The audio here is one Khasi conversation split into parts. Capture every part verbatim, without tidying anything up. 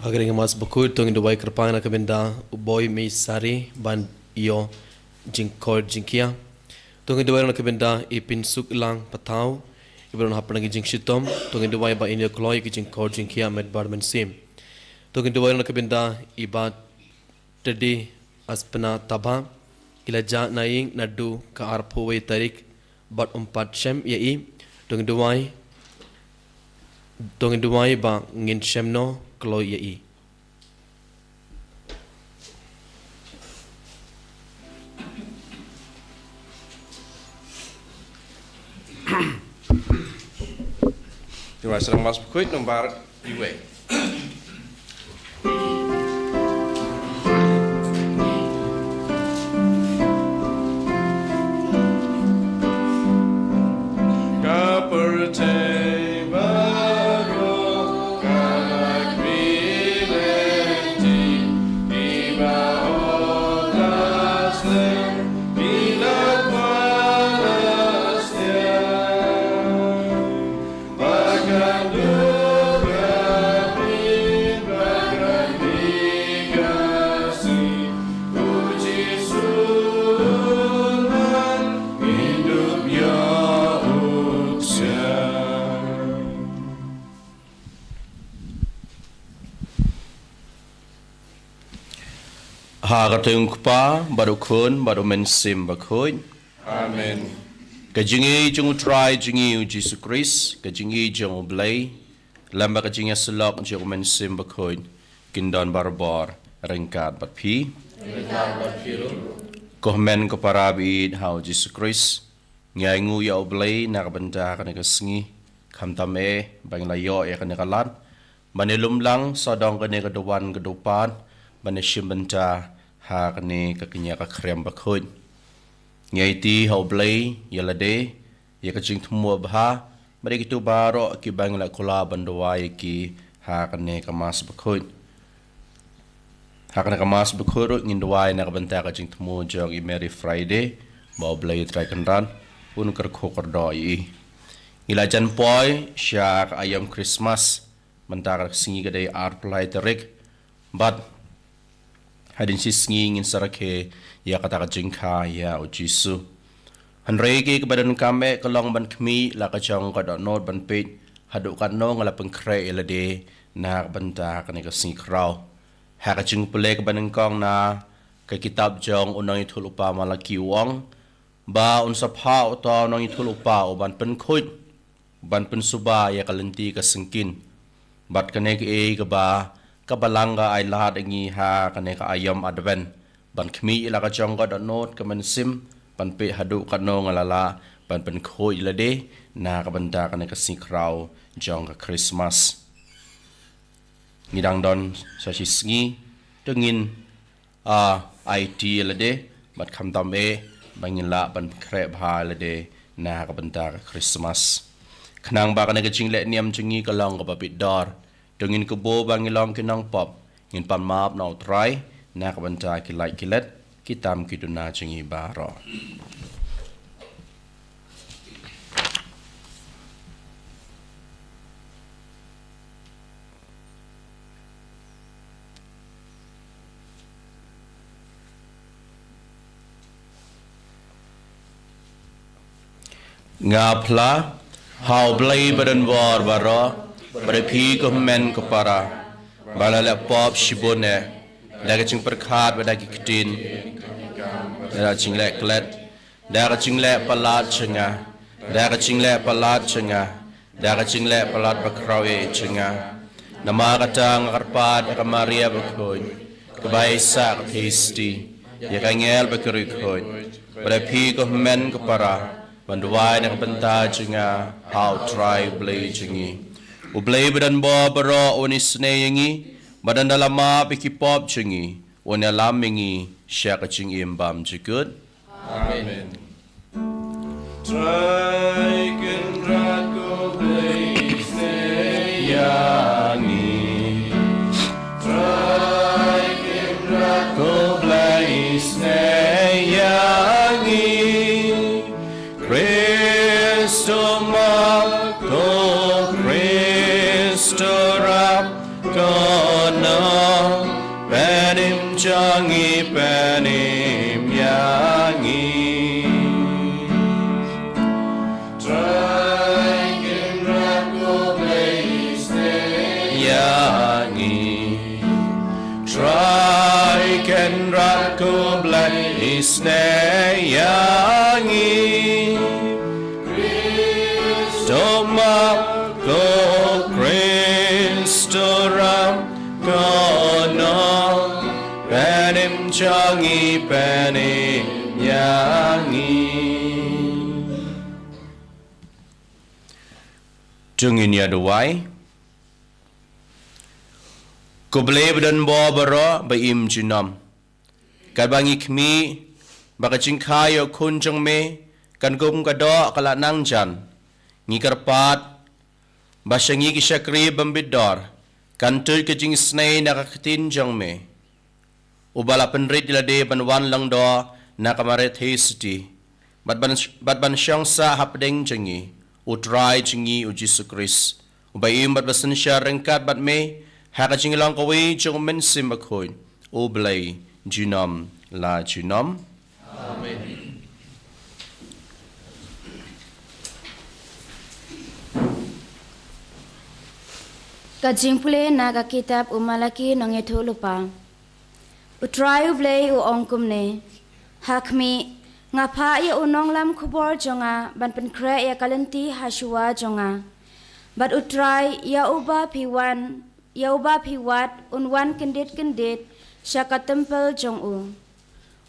Ha kane ka Mass Bakhuid, to ngin duwai kyrpang na ka bynta u Boi Mei Sari ban ïoh jingkoit jingkhiah. To ngin duwai na ka bynta i Pynsuklang Pathaw, i ba don hapdeng ki jingshitom. To ngin duwai ba in ïoh kloi ki jingkoit jingkhiah met bad mynsiem. To ngin duwai na ka bynta i Bah Tedi Aspna Tabha, i la jah na ïing naduh ka arphew wei tarik bad ym pat shem ïa i. To ngin duwai, to ngin duwai ba ngin shem noh kloi ïa i. Te wat sdang Mass Bakhuid nombar iwei. Ka pyrthei baroh ka la khmih lynti, kiba hok la slem, ki la kwah la stia. Ha ka kyrteng u Kpa, bad u Khun, bad u Mynsiem Bakhuid. Amen. Ka jingïeit jong u Trai jong ngi u Jisu Khrist, ka jingïeit jong u Blei, lem bad ka jingïasyllok jong u Mynsiem Bakhuid, kin don barabor ryngkat bad phi. Ko hynmen ko para ba ïeit ha u Jisu Khrist, ngi ainguh ïa u Blei na ka bynta kane ka sngi, khamtam eh ba ngi la ïoh ïa kane ka lad ban ïalum lang sawdong kane ka duwan ka dupat ban ïashim bynta ha kane ka kñia ka khriam bakhuid. Ngi aiti ha u Blei ïa lade ïa ka jingthmu bha bad ïa kito baroh kiba ngi la kular ban duwai ïa ki ha kane ka Mass Bakhuid. Ha kane ka Mass Bakhuid ruh ngin duwai na ka bynta ka jingthmu jong i Mary Friday, ba u Blei Trai Kynrad un kyrkhu kyrdoh ïa i. Ngi la jan poi sha ka aïom Christmas. Mynta ka sngi ka dei arphew lai tarik, bad hadien shi sngi ngin sa rakhe ïa kata ka jingkha ïa u Jisu. Hynrei kaei kaba donkam eh ka long ban khmih la ka jong ka dohnud ban peit haduh katno nga la pynkhreh ïa lade na ka bynta kane ka sngi khraw. Ha ka jingpule kaba nyngkong na ka kitab jong u nongïathuhlypa Malaki u ong ba un sa phah uta u nongïathuhlypa u ban pynkhuid, ban pynsuba ïa ka lynti ka syngkien. Bad kane kaei kaba, ka Balang ka ai lad ïa ngi ha kane ka aïom Advent, ban khmih ïa la ka jong ka dohnud ka mynsiem, ban peit haduh katno nga la lah ban pynkhuid ïa lade na ka bynta kane ka sngi khraw jong ka Christmas. Ngi dang don sa shi sngi, to ngin, ah, aiti ïa lade bad khamtam eh ba ngin lah ban pynkhreh bha ïa lade na ka bynta ka Christmas. Khnang ba kane ka jingleh niam jong ngi ka long kaba bit dor, to ngin kyrkhu ba ngi long ki nongpop, ngin pan map na u Trai na ka bynta ki lait ki let, ki tam ki duna jong ngi baroh. Nga phla ha u Blei ba don bor baroh, bad ïa phi ko hynmen ko para, ba la leh pop shibun eh, da ka jingpyrkhat bad da ki ktien, da ka jingleh klet, da ka jingleh palat jong nga, da ka jingleh palat jong nga, da ka jingleh palat bakhraw eh jong nga. Namar kata nga kyrpad ïa ka Maria bakhuid, kaba ai sah ka Theisotti, ïa ka angel bad ki riewkhuid, bad ïa phi ko hynmen ko para, ban duwai na ka bynta jong nga ha u Trai u Blei jong ngi. U Blei ba don bor baroh un isynei ïa ngi, bad ynda la map ïa ki pop jong ngi, un ïalam ïa ngi sha ka jingim bymjukut. Amen. Trai Kynrad ko Blei isynei ïa ngi. Trai Kynrad ko Blei isynei ïa ngi. Khrist u map, ko Khrist u rap, ko jong ngi pynim ïa ngi. Trai Kynrad ko Blei isynei ïa ngi. Trai Kynrad ko Blei isynei ïa ngi. Khrist u map, ko Khrist u ram, ko nong pynim jong ngi pynim ïa ngi. To ngin ïa duwai. Ko Blei ba don bor baroh ba im junom. Katba ngi khmih ba ka jingkha ïa u Khun jong me kan kum ka doh ka la nang jan, ngi kyrpad ba sha ngi ki shakri bym bit dor kan tuid ka jingisynei na ka ktien jong me, uba la pynrit ïa lade ban wan lyngdoh na ka Mariathei City bad ban, bad ban shong sah hapdeng jong ngi, u Trai jong ngi u Jisu Khrist, uba im bad ba synshar ryngkat bad me ha ka jinglong kawei jong u Mynsiem Bakhuid, U Blei junom la junom. Amen. Ka jingpule na ka kitab u Malaki nongïathuhlypa. U Trai U Blei u ong kumne: Ha khmih, nga phah ïa u nonglam khubor jong nga ban pynkhreh ïa ka lynti ha shuwa jong nga. Bad U Trai ïa uba phi wan, ïa uba phi wad, un wan kyndit kyndit sha ka templ jong u.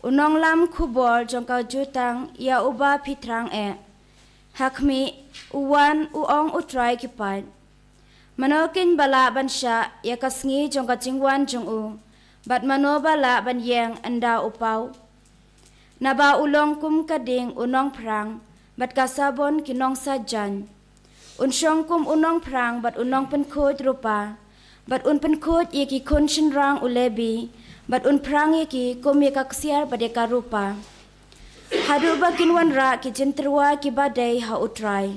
U nonglam khubor jong ka jutang ïa uba phi thrang eh. Ha khmih, u wan, u ong U Trai ki paid. Mano keiñ ba lah ban shah ïa ka sngi jong ka jingwan jong u, bad mano ba lah ban ïeng ynda u paw? Naba u long kum ka ding u nongphrang bad ka sabon ki nongsah jaiñ. Un shong kum u nongphrang bad u nongpynkhuid rupa, bad un pynkhuid ïa ki khun shynrang u Lebi, bad un phrang ïa ki kum ïa ka ksiar bad ïa ka rupa. Haduh ba kin wanrah ki jingtyrwa kiba dei ha U Trai.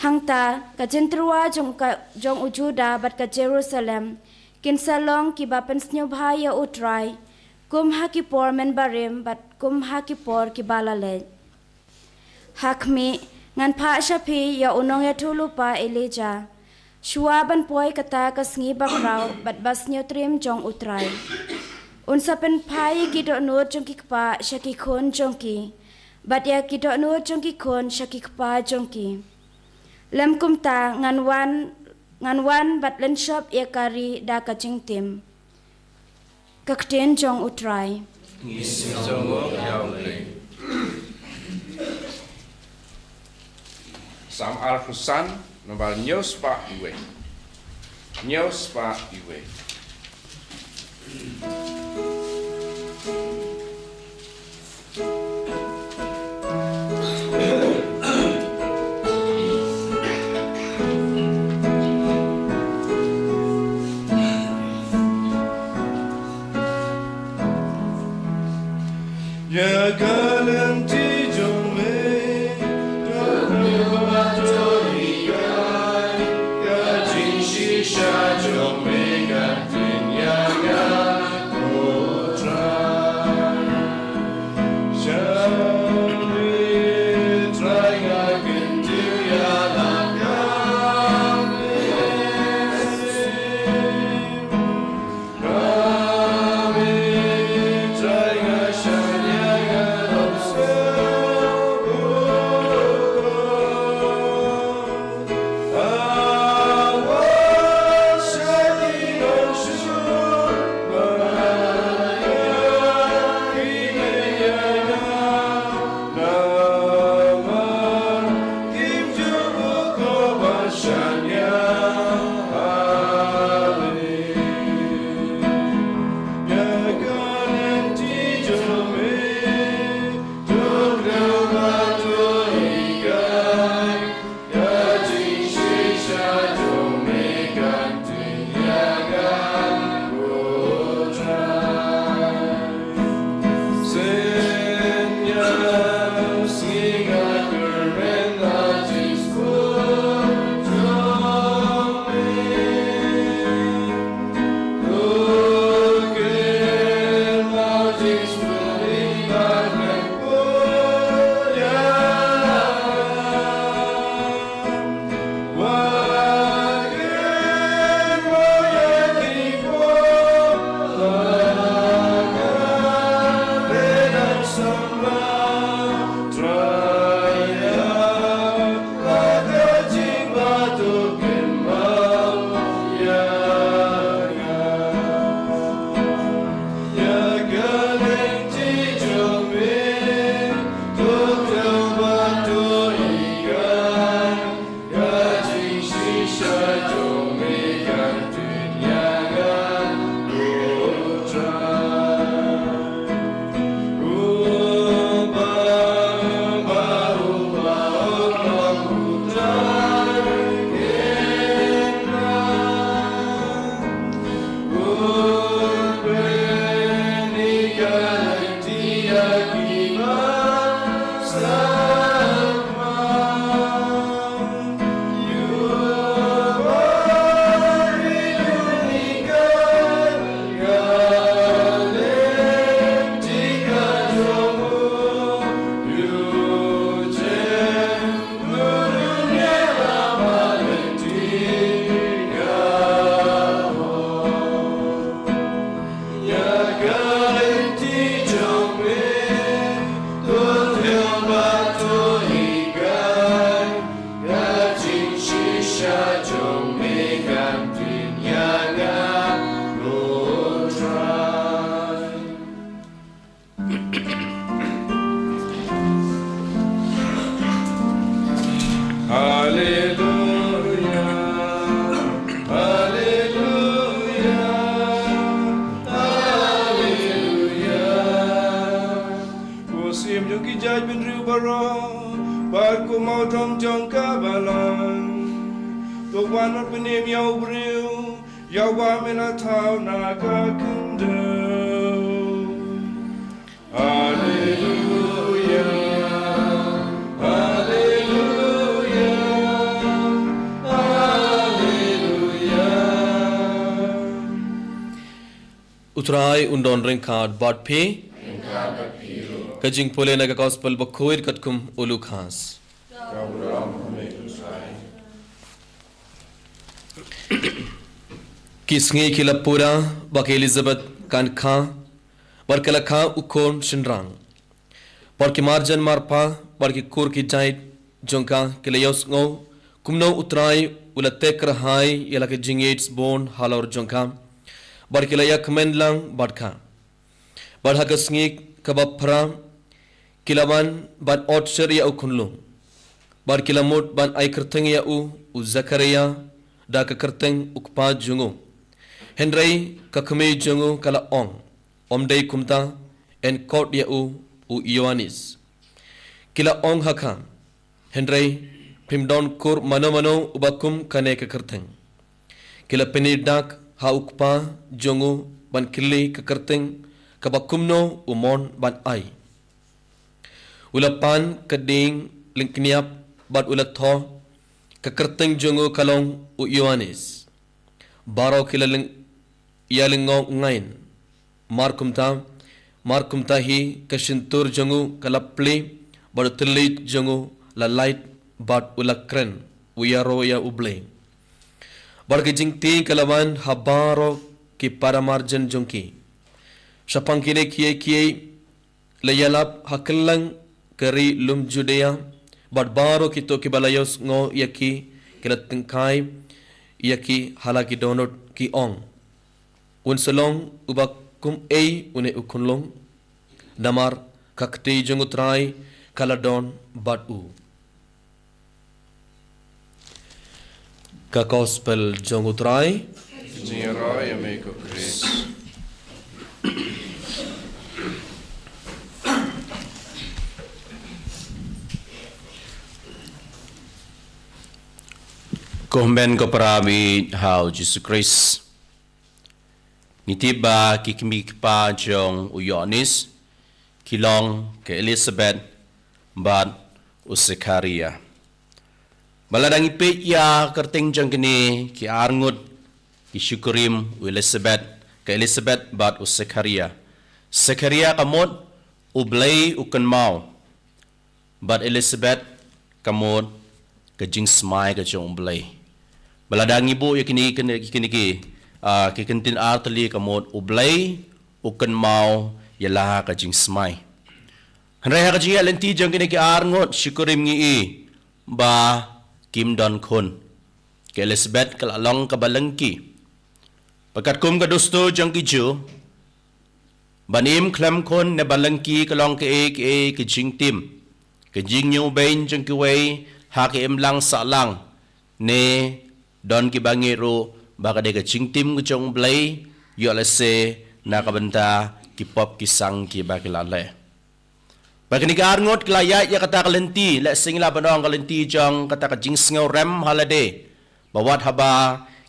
Hangta ka jingtyrwa jong ka, jong u Juda bad ka Jerusalem kin sa long kiba pynsngewbha ïa U Trai, kum ha ki por mynbarim bad kum ha ki por kiba la leit. Ha khmih, ngan phah sha phi ïa u nongïathuhlypa Elijah. Shuwa ban poi kata ka sngi bakhraw bad basniew trim jong U Trai, un sa pynphai ïa ki dohnud jong ki kpa sha ki khun jong ki, bad ïa ki dohnud jong ki khun sha ki kpa jong ki. Lym kumta, ngan wan, ngan wan bad lynshop ïa ka ri da ka jingtim. Ka ktien jong U Trai. Ngi sngewnguh ïa U Blei. Salm arphew san, nombar hynñiew spah uwei. Hynñiew spah uwei. Ïa ka lynti jong me, ka pyrthei ba to hikai, ka jingshisha jong me ka ktien ïa nga, ko Haleluya, haleluya, haleluya. Ko Syiem jong ki jaitbynriew baroh, bad ko Mawthong jong ka Balang, to wan bad pynim ïa u briew, ïa uba me la thaw na ka khyndew. Haleluya, haleluya, haleluya. U Trai un don ryngkat bad phi. Ka jingpule na ka Gospel bakhuid katkum u Lukas. Ki sngi ki la pura, ba ka Elizabeth kan kha, bad ka la kha u khun shynrang. Bad ki marjan marpa, bad ki kur ki jait jong ka, ki la ïohsngew kumno u Trai u la teh kyrhai ïa la ka jingïeit sbun halor jong ka, bad ki la ïakmen lang bad ka. Bad ha ka sngi kaba phra, ki la wan ban ot sher ïa u khunlung. Bad ki la mut ban ai kyrteng ïa u, u Zakaria, da ka kyrteng u kpa jong u. Hynrei ka kmie jong u ka la ong, ym dei kumta, yn khot ïa u, u Ïoannis. Ki la ong ha ka, hynrei phim don kur mano mano uba kum kane ka kyrteng. Ki la pyni dak ha u kpa jong u ban kylli ka kyrteng kaba kumno u mon ban ai. U la pan ka dieng lyngkniap bad u la thoh, ka kyrteng jong u ka long u Ïoannis. Baroh ki la lyng-, ïalyngngoh ngein. Mar kumta, mar kumta hi ka shyntur jong u ka la plie, bad u thylliej jong u la lait, bad u la kren, u ïaroh ïa U Blei. Bad ka jingtieng ka la wan ha baroh ki para marjan jong ki. Shaphang kine kiei kiei, la ïalap ha kylleng ka ri lum Judea, bad baroh kito kiba la ïohsngew ïa ki, ki la tyngkai ïa ki ha la ki dohnud ki ong, un sa long uba kum ei une u khunlung, namar ka kti jong u Trai ka la don bad u. Ka Gospel jong u Trai. Jingïaroh ïa me ko Khrist. Ko hynmen ko para baieit ha u Jisu Khrist. Ngi tip ba ki kmie ki kpa jong u Ïoannis ki long ka Elizabeth bad u Sekharia. Ba lada ngi peit ïa ka kyrteng jong kine ki arngut ki shu kurim u Elizabeth, ka Elizabeth bad u Sekharia. Sekharia ka mut U Blei u kynmaw. Bad Elizabeth ka mut ka jingsmai ka jong U Blei. Ba lada ngi buh ïa kine, kine, kine ki, ah, ki kyntien artylli ka mut U Blei u kynmaw ïa la ka jingsmai. Hynrei ha ka jingïaid lynti jong kine ki arngut shi kurim ngi i ba kim don khun. Ka Elizabeth ka la long kaba lyngkhi. Bad katkum ka dustur jong ki Jiw, ban im khlem khun ne ban lyngkhi ka long kaei kaei ka jingtim, ka jingñiewbeiñ jong kiwei ha ka imlang sahlang, ne don kiba ngeit ruh ba ka dei ka jingtim ka jong U Blei, ïoh lehse na ka bynta ki pop ki sang kiba ki la leh. Ba kine ki arngut ki la ïaid ïa kata ka lynti, lehse ngi lah ban ong ka lynti jong kata ka jingsngew rem ha lade. Ba wat haba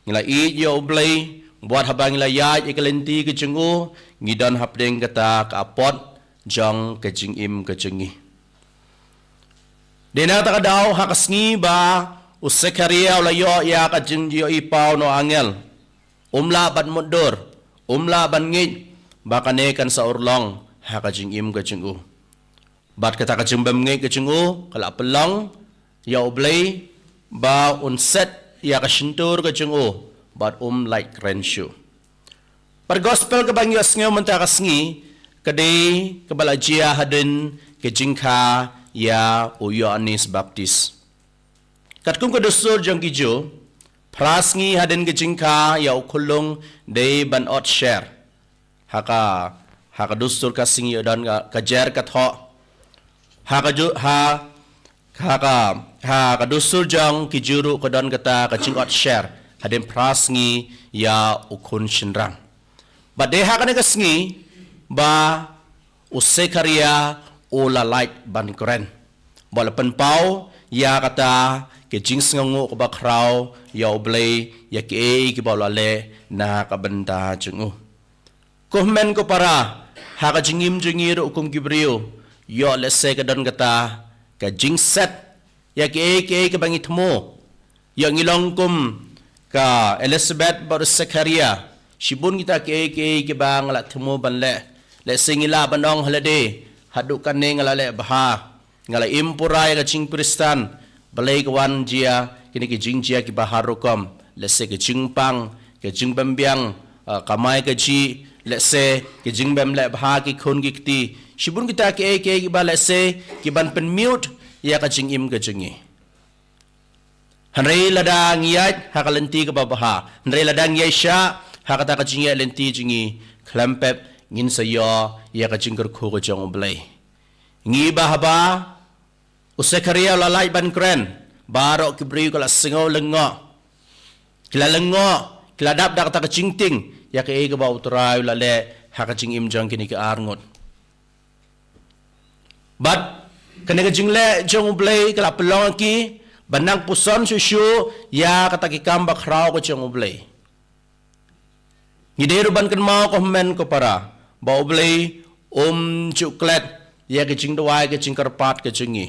ngi la ïeit ïa U Blei, ba wat haba ngi la ïaid ïa ka lynti ka jong u, ngi don hapdeng kata ka apot jong ka jingim ka jong ngi. Dei na kata ka daw ha ka sngi ba u Sekharia u la ïoh ïa ka jingïohi paw na u angel. Um lah ban mutdur, um lah ban ngeit ba kane kan sa urlong ha ka jingim ka jong u. Bad kata ka jingbymngeit ka jong u ka la pynlong ïa U Blei ba un set ïa ka shyntur ka jong u, bad um lait kren shuh. Bad gospel kaba ngi ïohsngew mynta ka sngi ka dei kaba la jia hadien ka jingkha ïa u Ïoannis Baptis. Katkum ka dustur jong ki Jiw, Phra sngi hadien ka jingkha ïa u khunlung dei ban ot sher. Ha ka, ha ka dustur ka sngi u don ka, ka jer ka thoh. Ha ka ju-, ha, ha ka, ha ka dustur jong ki Jiw ruh ka don kata ka jingot sher hadien phra sngi ïa u khun shynrang. Bad dei ha kane ka sngi ba u Sekharia u la lait ban kren. Ba la pynpaw ïa kata ka jingsngewnguh kaba khraw ïa U Blei ïa kiei kiba u la leh na ka bynta jong u. Ko hynmen ko para, ha ka jingim jong ngi ruh kum ki briew, ïoh lehse ka don kata ka jingset ïa kiei kiei kiba ngi thmu. Ïoh ngi long kum ka Elizabeth bad u Sekharia, shibun kita kiei kiei kiba nga la thmu ban leh. Lehse ngi lah ban ong ha lade, haduh kane nga la leh bha, nga la im pura ïa ka jingkhristan. Balei ka wan jia kine ki jingjia kiba har rukom? Lehse ka jingpang, ka jingbym biang, ah, kamai kajih, lehse ka jingbym leh bha ki khun ki kti. Shibun kita kiei kiei kiba lehse ki ban pynmute ïa ka jingim ka jong ngi. Hynrei lada ngi ïaid ha ka lynti kaba bha, hynrei lada ngi ïaid shah ha kata ka jingïaid lynti jong ngi, khlem pep ngin sa ïoh ïa ka jingkyrkhu ka jong U Blei. Ngi ba haba u Sekharia u la lait ban kren, baroh ki briew ki la sngew lyngngoh. Ki la lyngngoh, ki la dap da kata ka jingtieng ïa kaei kaba U Trai u la leh ha ka jingim jong kine ki arngut. Bad kane ka jingleh jong U Blei ka la pynlong ïa ki ban nang puson shuh shuh ïa kata ki kam bakhraw ka jong U Blei. Ngi dei ruh ban kynmaw ko hynmen ko para, ba U Blei um ju klet ïa ka jingduwai ka jingkyrpad ka jong ngi.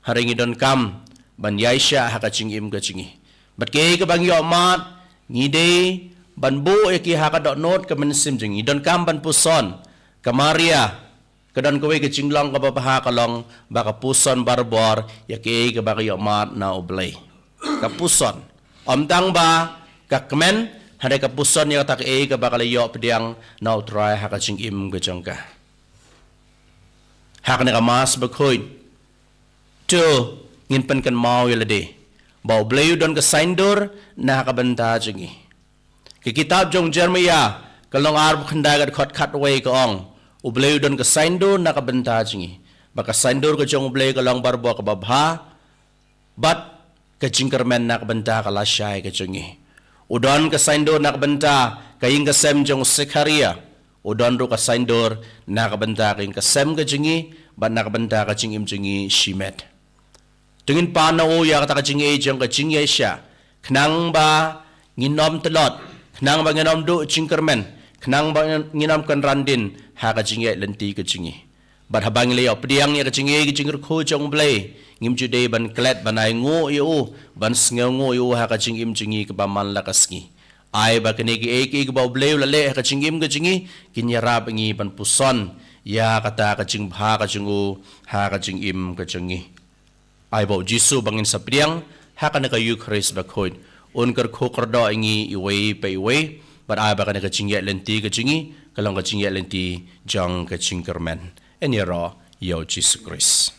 Hynrei ngi donkam ban ïaishah ha ka jingim ka jong ngi. Bad kaei kaba ngi ïohmad, ngi dei ban buh ïa ki ha ka dohnud ka mynsiem jong ngi. Donkam ban puson. Ka Maria ka don kawei ka jinglong kaba bha, ka long ba ka puson barabor ïa kaei kaba ka ïohmad na U Blei. Ka puson. Ym tang ba ka kmen, hynrei ka puson ïa kata kaei kaba ka la ïoh pdiang na U Trai ha ka jingim ka jong ka. Ha kane ka Mass Bakhuid, to ngin pynkynmaw ïa lade ba U Blei u don ka saiñdur na ka bynta jong ngi. Ka kitab jong u Jeremaïah ka lynnong arphew khyndai ka dkhot khatwei ka ong, U Blei u don ka saiñdur na ka bynta jong ngi. Ba ka saiñdur ka jong U Blei ka long barabor kaba bha, bad ka jingkyrmen na ka bynta ka lashai ka jong ngi. U don ka saiñdur na ka bynta ka ïing ka sem jong u Sekharia. U don ruh ka saiñdur na ka bynta ka ïing ka sem ka jong ngi, bad na ka bynta ka jingim jong ngi shimet. To ngin pan na u ïa kata ka jingïeit jong ka jingïaishah, khnang ba ngin ym tlot, khnang ba ngin ym duh jingkyrmen, khnang ba ngin ym kynran dien ha ka jingïaid lynti ka jong ngi. Bad haba ngi la ïoh pdiang ïa ka jingïeit ka jingkyrkhu jong U Blei, ngim ju dei ban klet ban ainguh ïa u, ban sngewnguh ïa u ha ka jingim jong ngi kaba man la ka sngi. Ai ba kine kiei kiei kiba U Blei u la leh ha ka jingim ka jong ngi kin ïarap ïa ngi ban puson ïa kata ka jingbha ka jong u ha ka jingim ka jong ngi. Ai ba U Jisu ba ngin sa pdiang ha kane ka Eukharist Bakhuid un kyrkhu kyrdoh ïa ngi iwei pa iwei. Bad ai ba kane ka jingïaid lynti ka jong ngi ka long ka jingïaid lynti jong ka jingkyrmen. Yn ïaroh ïa U Jisu Khrist.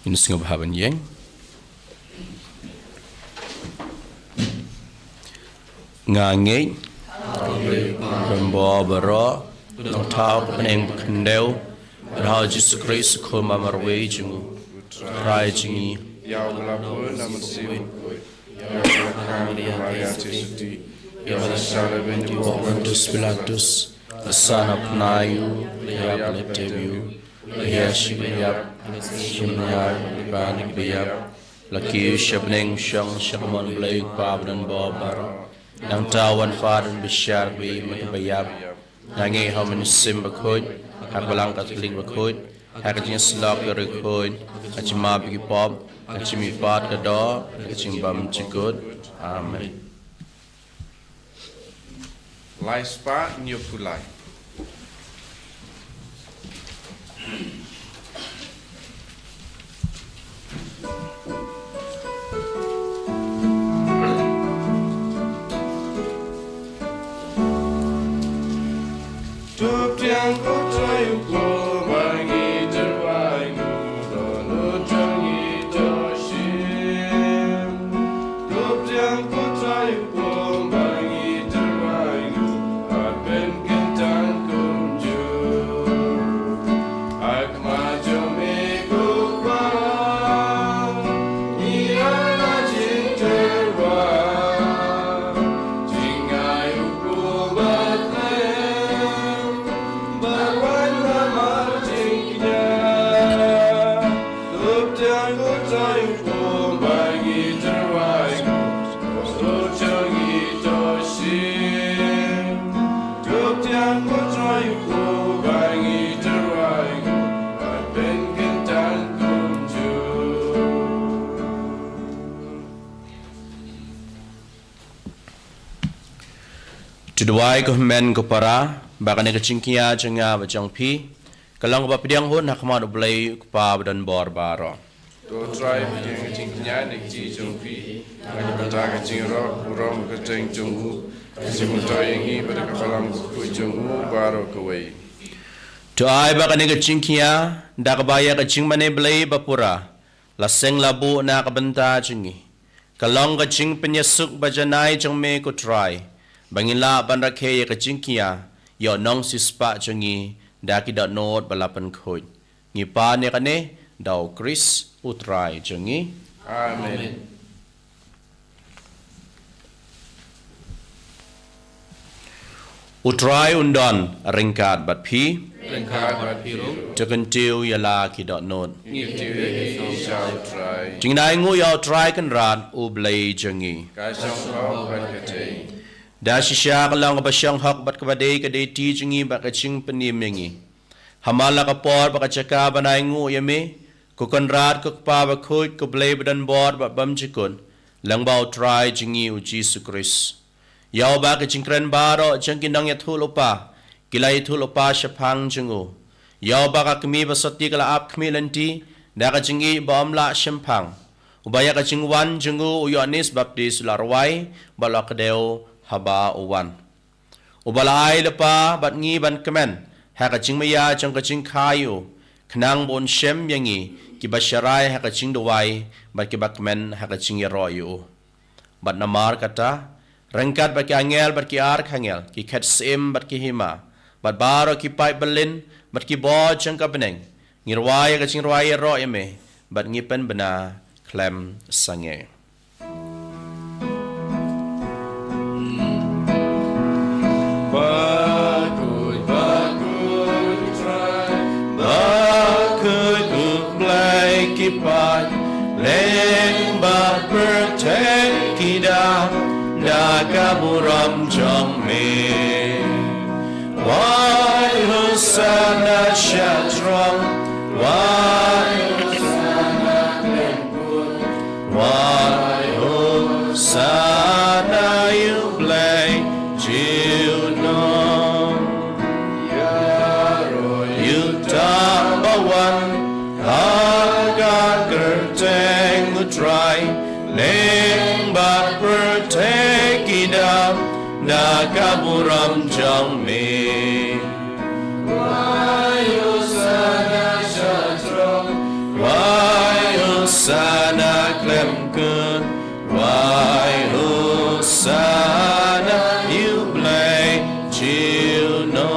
Ngin sngewbha ban ïeng. Nga ngeit ha U Blei Uba u Nongthaw, ha ka bneng ba khyndew, bad ha U Jisu Khrist, u Khun bamarwei jong u, u Trai jong ngi. Ïa uba la bun da u Mynsiem Bakhuid, ïa uba la kha na ka Maria Theisotti, ïa uba la shah lehbeiñ ha u Pontius Pilatus, la sah na pnai u, la ïap, la leit ha u, la ïaishim, la ïap, la shim, la ïaid lypa na ki baïap, la kiew sha bneng, shong sha ka mon U Blei U Kpa badonbor baroh. Nangta un wan pat ban bishar kiwei na ki baïap. Nga ngeit ha U Mynsiem Bakhuid, ha ka Balang Katholik bakhuid, ha ka jingïasyllok ïa ki riewkhuid, ha ka jingmap ïa ki pop, ha ka jingmihpat ka doh, ha ka jingbymjukut. Amen. Lai spah hynñiew phew lai. To duwai ko hynmen ko para, ba kane ka jingkñia jong nga bad jong phi ka long kaba pdiang hun ha khmat U Blei U Kpa badonbor baroh. To Trai, pdiang ka jingkñia na ka kti jong phi, na ka bynta ka jingïaroh burom kyrteng jong u, ka jingmyntoi ïa ngi bad ka balang bakhuid jong u baroh kawei. To ai ba kane ka jingkñia, da kaba ïa ka jingmane Blei bapura, la seng la buh na ka bynta jong ngi, ka long ka jingpynïasuk bajanai jong me ko Trai, ba ngin lah ban rakhe ïa ka jingkñia ïa u nongsiewspah jong ngi da ki dohnud ba la pynkhuid. Ngi pan ïa kane da U Khrist U Trai jong ngi. Amen. U Trai un don ryngkat bad phi. Ryngkat bad phi ruh. To kyntiew ïa la ki dohnud. Ngi kyntiew ïa phi sha U Trai. To ngin ai nguh ïa U Trai Kynrad U Blei jong ngi. Ka shong shnong bad ka dei. Da shisha ka long kaba shong hok bad kaba dei ka dei ti jong ngi bad ka jingpynim ïa ngi. Ha man la ka por bad ka jaka ban ai nguh ïa me, ko Kynrad ko Kpa bakhuid ko Blei badonbor bad bymjukut, lyngba U Trai jong ngi U Jisu Khrist. Ïa uba ki jingkren baroh jong ki nongïathuhlypa ki la ïathuhlypa shaphang jong u. Ïa uba ka kmie basotti ka la ap khmih lynti da ka jingïeit ba ym lah shemphang. Uba ïa ka jingwan jong u u Ïoannis Baptist u la rwai bad u la kdew haba u wan. Uba la ai lypa bad ngi ban kmen ha ka jingmaïa jong ka jingkha ïa u, khnang ba un shem ïa ngi kiba sharai ha ka jingduwai bad kiba kmen ha ka jingïaroh ïa u. Bad namar kata, ryngkat bad ki angel bad ki archangel, ki khet syiem bad ki hima, bad baroh ki paid byllien bad ki bor jong ka bneng, ngi rwai ïa ka jingrwai ïaroh ïa me bad ngi pynbna khlem sangeh. Bakhuid, bakhuid U Trai, bakhuid U Blei ki paid, leng bad pyrthei ki dap da ka burom jong me. Wai Hosana sha throng, wai Hosana khlem Wai Hosana ïa U Blei junom. Ïaroh ïa uta uba wan ha ka kyrteng U Trai, leng bad pyrthei ki dap da ka burom jong me. Wai Hosana sha throng, wai Hosana khlem kut, wai Hosana ïa U Blei junom.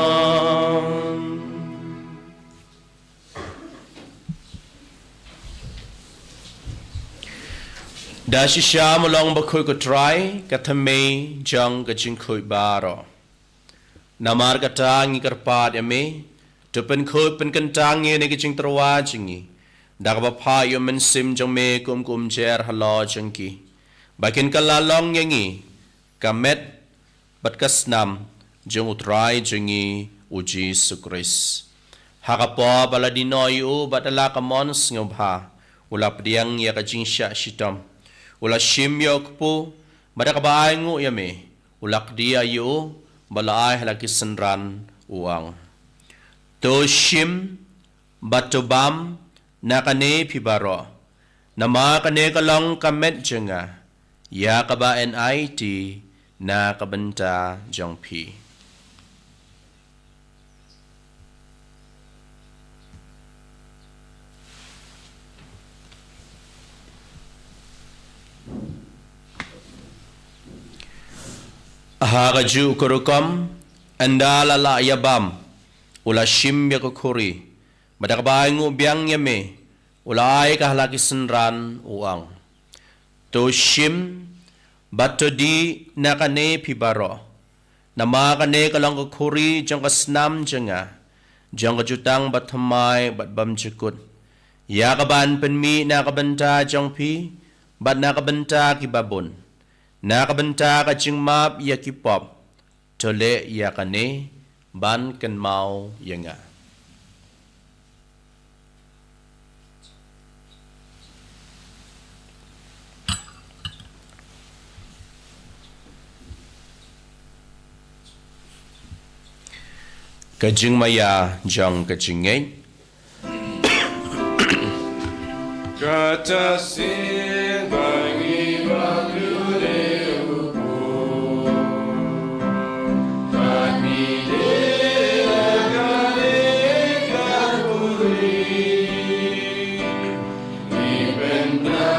Da shisha mo long bakhuid ko Trai, ka thymmei jong ka jingkhuid baroh. Namar kata ngi kyrpad ïa me, to pynkhuid pynkyntang ïa kane ka jingtyrwa jong ngi da kaba phah ïa U Mynsiem jong me kum ka umjer halor jong ki, ba kin kylla long ïa ngi ka met bad ka snam jong U Trai jong ngi U Jisu Khrist. Ha ka por ba la die noh ïa u bad da la ka mon sngewbha, u la pdiang ïa ka jingshah shitom, u la shim ïa u kpu, bad da kaba ai nguh ïa me, u la kdiah ïa u bad la ai ha la ki synran, u ong: To shim bad to bam na kane phi baroh, namar kane ka long ka met jong nga, ïa kaba yn aiti na ka bynta jong phi. Ha kajuh ka rukom, ynda la lah ïa bam, u la shim ïa ka khuri, bad da kaba ai nguh biang ïa me, u la ai ka ha la ki synran, u ong: To shim bad to die na kane phi baroh, namar kane ka long ka khuri jong ka snam jong nga, jong ka jutang bathymmai bad bymjukut, ïa kaba yn pynmih na ka bynta jong phi bad na ka bynta ki babun, na ka bynta ka jingmap ïa ki pop. To leh ïa kane ban kynmaw ïa nga. Ka jingmaïa jong ka jingngeit. Kata sien ba ngi ba khuid ïa u Blei, ba ngi dei na ka leit ka buri, ngi pynbna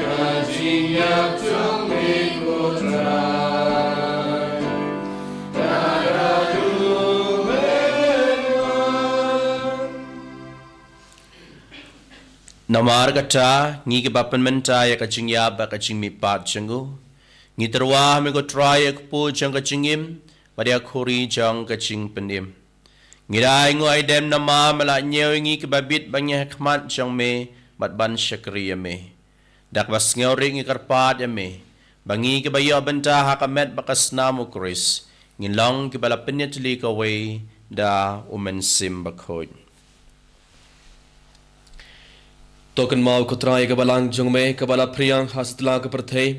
ka jingïap jong me ko Trai. Namar kata, ngi kiba pynmynta ïa ka jingïap bad ka jingmihpat jong u, ngi tyrwa ha me ko Trai ïa ka kpu jong ka jingim bad ïa ka khuri jong ka jingpynim. Ngi da ainguh aidem namar me la ñiew ïa ngi kiba bit ba ngi ha khmat jong me bad ban shakri ïa me. Da kaba sngewrit ngi kyrpad ïa me ba ngi kiba ïoh bynta ha ka met bad ka snam u Khrist ngin long kiba la pynïatylli kawei da u Mynsiem Bakhuid. To kynmaw ko Trai ïa ka balang jong me kaba la phriang ha satlak ka pyrthei,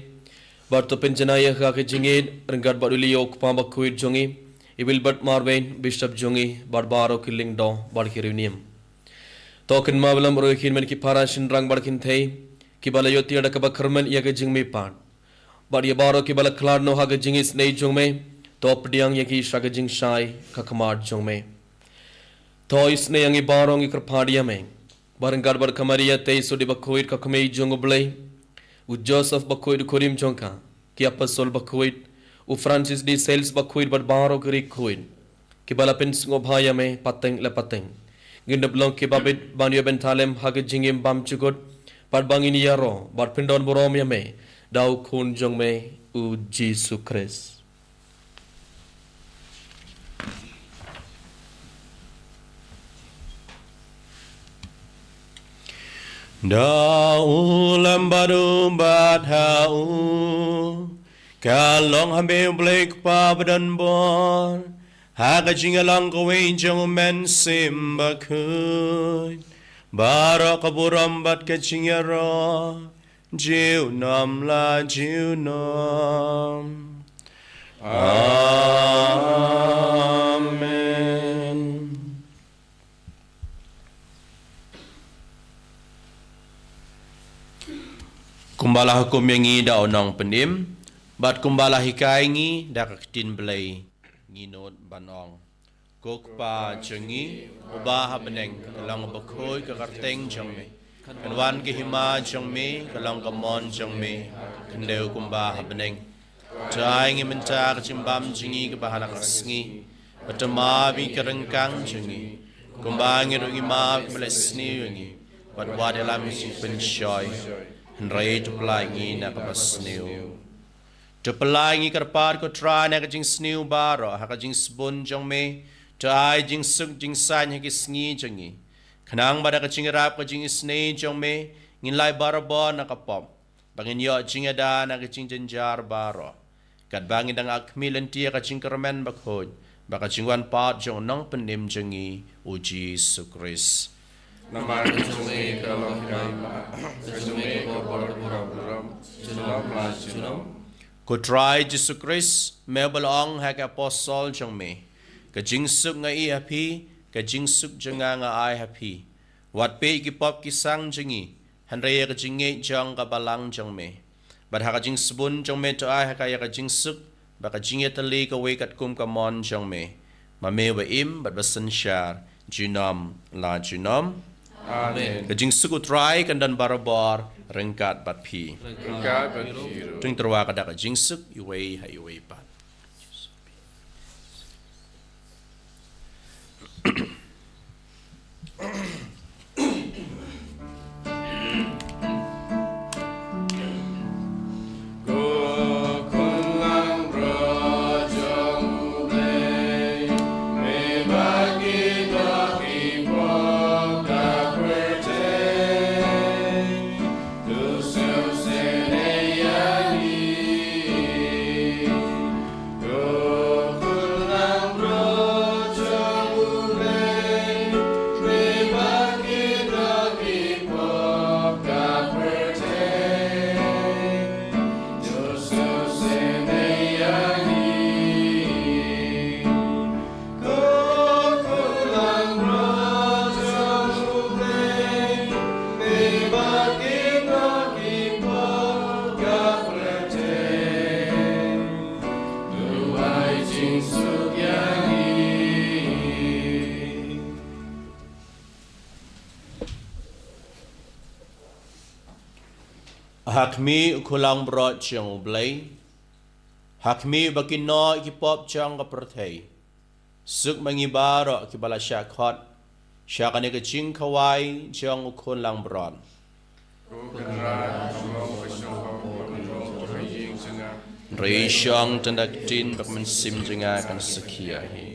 bad to pynjanai ïa ka ka jingïeit ryngkat bad u Leo u kpa bakhuid jong ngi, i Wilbert Marwein bishop jong ngi, bad baroh ki lyngdoh bad ki riewniam. To kynmaw bad lem ruh ïa ki hynmen ki para shynrang bad kynthei kiba la ïoh tiar da kaba kyrmen ïa ka jingmihpat, bad ïa baroh kiba la khlad noh ha ka jingisynei jong me, to pdiang ïa ki sha ka jingshai ka khmat jong me. To isynei ïa ngi baroh, ngi kyrpad ïa me ba ryngkat bad ka Maria Theisotti bakhuid ka kmie jong u Blei, u Joseph bakhuid u khun rim jong ka, ki apostol bakhuid, u Francis de Sales bakhuid bad baroh ki riewkhuid kiba la pynsngewbha ïa me pateng la pateng, ngin ïoh long kiba bit ban ïoh bynta lem ha ka jingim bymjukut, bad ba ngin ïaroh bad pyndonburom ïa me da u Khun jong me u Jisu Khrist. Da u lem bad u bad ha u, ka long ha me u Blei Kpa badonbor, ha ka jingïalang kawei jong u Mynsiem Bakhuid, baroh ka burom bad ka jingïaroh junom la junom. Amen. Kumba la hukum ïa ngi da u Nongpynim, bad kumba la hikai ngi da ka ktien Blei, ngi nud ban ong: Ko Kpa jong ngi uba ha bneng, ka long bakhuid ka kyrteng jong me. Kan wan ka hima jong me, ka long ka mon jong me, khyndew kumba ha bneng. To ai ngi mynta ka jingbam jong ngi kaba ha la ka sngi, bad to map ïa ki ryngkang jong ngi, kumba ngi ruh ngi map ïa kiba leh sniew ïa ngi, bad wat ïalam ïa ngi sha ka jingpynshoi, hynrei to pyllait ngi na kaba sniew. To pyllait ngi kyrpad ko Trai na ka jingsniew baroh, ha ka jingsbun jong me to ai jingsuk jingsaiñ ha ki sngi jong ngi, khnang ba da ka jingïarap ka jingisynei jong me ngin lait barabor na ka pop, ba ngin ïoh jingïada na ka jingjynjar baroh, katba ngi dang ap khmih lynti ïa ka jingkyrmen bakhuid bad ka jingwan pat jong u Nongpynim jong ngi u Jisu Khrist. Namar ka jong me ka long ka hima, ka jong me ka bor bad ka burom, junom la junom. Ko Trai Jisu Khrist, me ba la ong ha ki apostol jong me: Ka jingsuk nga ïoh ha phi, ka jingsuk jong nga nga ai ha phi. Wat peit ïa ki pop ki sang jong ngi, hynrei ïa ka jingngeit jong ka balang jong me. Bad ha ka jingsbun jong me to ai ha ka ïa ka jingsuk bad ka jingïatylli kawei katkum ka mon jong me, ma me uba im bad ba synshar junom la junom. Amen. Ka jingsuk u Trai kan don barabor ryngkat bad phi. Ryngkat bad phi ruh. To ngin tyrwa ka dak ka jingsuk iwei ha iwei pat. Ha khmih u khun langbrot jong U Blei, ha khmih ba kin noh ïa ki pop jong ka pyrthei, suk ma ngi baroh kiba la shah khot sha kane ka jingkhawai jong u khun langbrot. Hynrei shong tang da ka ktien bad ka mynsiem jong nga kan sakhi ïa hi.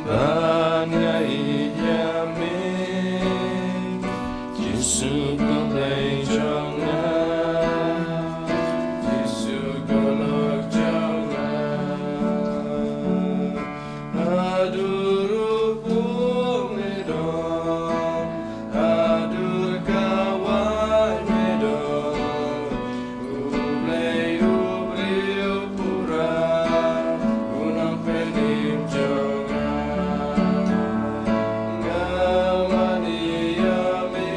Ban nga ïeit ïa me, Jisu ko Blei jong nga, Jisu ko lok jong nga. Haduh ruh pung me don, haduh kawai me don, U Blei u briew pura, u nongpynim jong nga. Nga mane ïa me.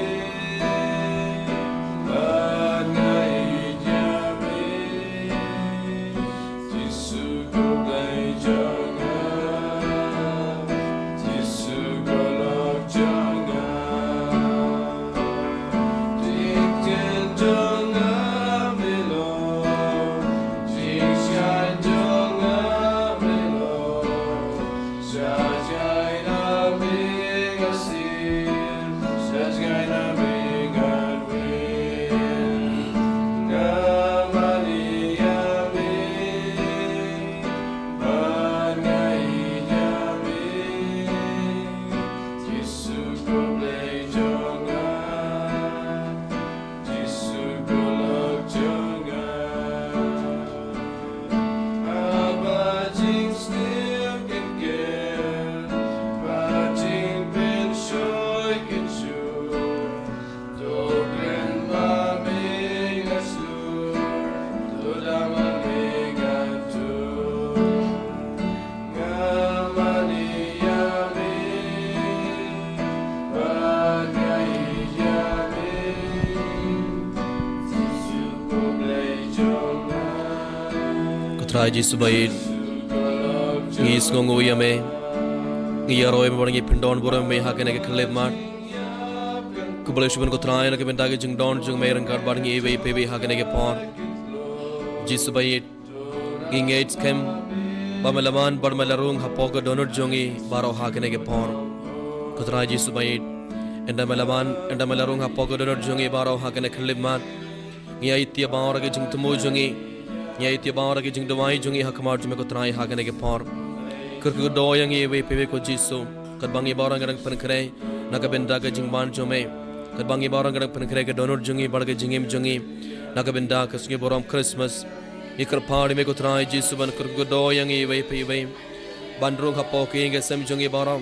Jisu baieit, ngi sngewnguh ïa me. Ngi ïaroh ïa me bad ngi pyndonburom ïa me ha kane ka khyllipmat. Khublei shibun ko Trai na ka bynta ka jingdon jong me ryngkat bad ngi iwei pa iwei ha kane ka por. Jisu baieit, ngi ngeit skhem ba me la man bad me la rung hapoh ka dohnud jong ngi baroh ha kane ka por. Ko Trai Jisu baieit, ynda me la man, ynda me la rung hapoh ka dohnud jong ngi baroh ha kane ka khyllipmat, ngi aiti ïa baroh ki jingthmu jong ngi, ngi aiti ïa baroh ki jingduwai jong ngi ha khmat jong me ko Trai ha kane ka por. Kyrkhu kyrdoh ïa ngi iwei pa iwei ko Jisu, katba ngi baroh ngi dang pynkhreh na ka bynta ka jingwan jong me, katba ngi baroh ngi dang pynkhreh ka dohnud jong ngi bad ka jingim jong ngi na ka bynta ka sngi burom Christmas. Ngi kyrpad ïa me ko Trai Jisu ban kyrkhu kyrdoh ïa ngi iwei pa iwei ban rung hapoh ka ïing ka sem jong ngi baroh.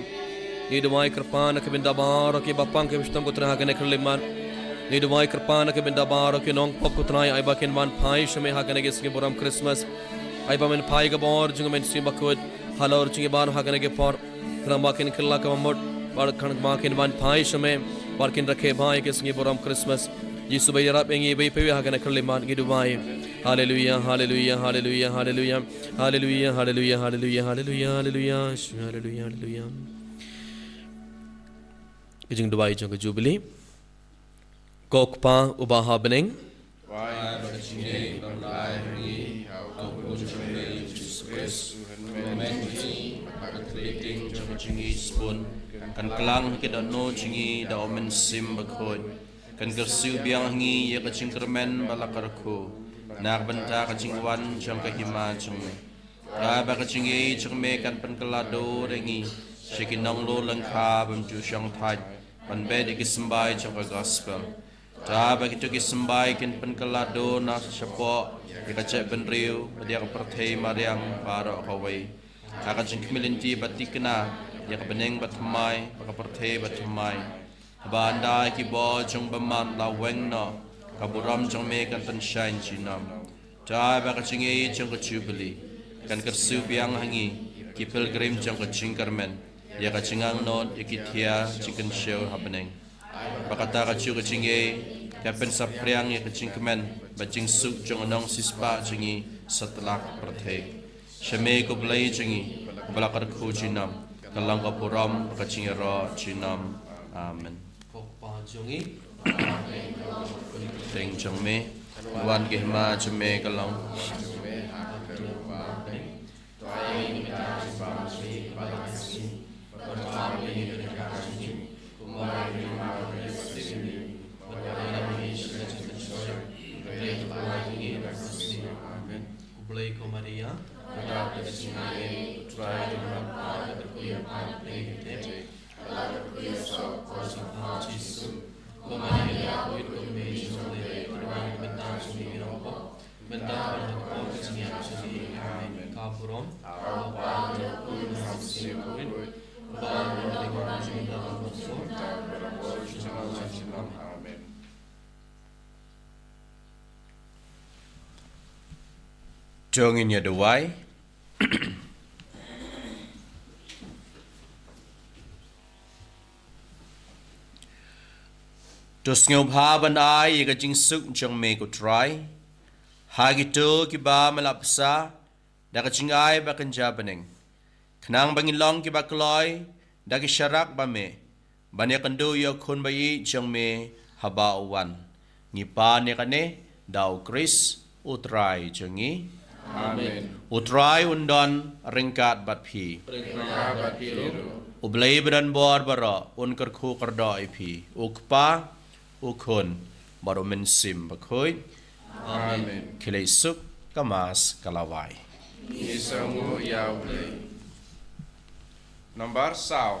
Ngi duwai kyrpad na ka bynta baroh kiba pang kiba shitom ko Trai ha kane ka khyllipmat. Ngi duwai kyrpad na ka bynta baroh ki nongpop ko Trai, ai ba kin wan phai sha me ha kane ka sngi burom Christmas. Ai ba men phai ka bor jong me Mynsiem Bakhuid halor jong ngi baroh ha kane ka por. Khnang ba kin kylla ka bamut bad khnang ba kin wan phai sha me bad kin rakhe bha ïa ka sngi burom Christmas. Jisu ba ïarap ïa ngi iwei pa iwei ha kane ka khyllipmat ngi duwai. Haleluia, haleluia, haleluia, haleluia. Haleluia, haleluia, haleluia, haleluia, haleluia, haleluia, haleluia. Ka jingduwai jong ka Jubili. Ko Kpa uba ha bneng. Wai ba ka jingngeit ba la ai ha ngi ha u Khun jong me Jisu Khrist, u hynmen jong ngi ha ka thlieting jong ka jingngeit sbun, kan klang ha ki dohnud jong ngi da u Mynsiem Bakhuid. Kan kyrsiew biang ha ngi ïa ka jingkyrmen ba la kyrkhu na ka bynta ka jingwan jong ka hima jong me. Ba ka jingïeit jong me kan pynkylla dur ïa ngi sha ki nonglum lyngkha bym ju shongthait ban beh ïa ki symbai jong ka gospel. Ba kito ki symbai kin pynkylla dur na shapoh ïa ka jaitbynriew bad ïa ka pyrthei mariang baroh kawei, ha ka jingkhmih lynti ba thikna ïa ka bneng bathymmai bad ka pyrthei bathymmai. Haba ynda ki bor jong bymman la weng noh, ka burom jong me kan pynshai junom. Ba ka jingïeit jong ka Jubili kan kyrsiew biang ha ngi ki pilgrim jong ka jingkyrmen ïa ka jingangnud ïa ki thiah jingkynshew ha bneng. Ba kata kajuh ka jingïeit kan pynsaphriang ïa ka jingkmen bad jingsuk jong u nongsiewspah jong ngi satlak pyrthei. Sha me ko Blei jong ngi, uba la kyrkhu junom, ka long ka burom bad ka jingïaroh junom. Amen. Ko Kpa jong ngi, teng jong me, wan ka hima jong me, ka long. Amen. Khublei ko Maria. Ko Maria, To ngin ïa duwai. To sngewbha ban ai ïa ka jingsuk jong me ko Trai ha kito kiba me la bsa da ka jingai ba kynja bneng, khnang ba ngin long kiba kloi da ki sharak ba me, ban ïakynduh ïa u Khun ba ïeit jong me haba u wan. Ngi pan ïa kane da u Khrist u Trai jong ngi. Amen. U Trai un don ryngkat bad phi. Ryngkat bad phi ruh. U Blei ba don bor baroh un kyrkhu kyrdoh ïa phi, u Kpa, u Khun bad u Mynsiem Bakhuid. Amen. Khie leit suk, ka Mass ka la wai. Ngi sngewnguh ïa U Blei. Nambar saw.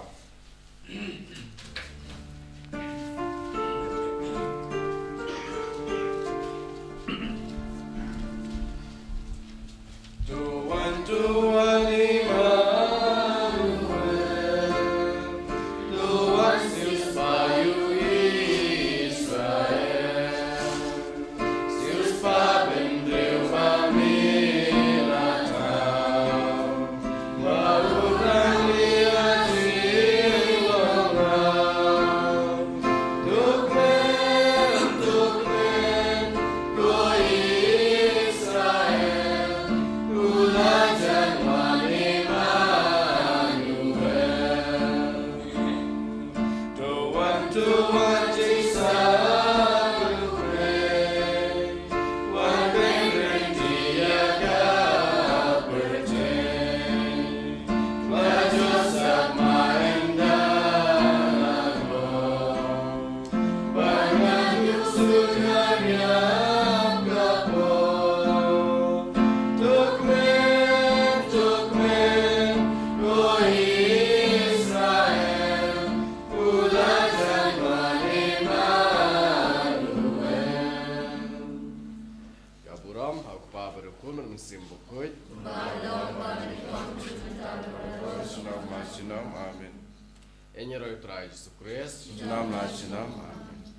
Ka burom ha u Kpa bad u Khun bad u Mynsiem Bakhuid. Junom la junom. Amen. Ïa ngi ruh ïa u Trai Jisu Khrist. Junom la junom. Amen.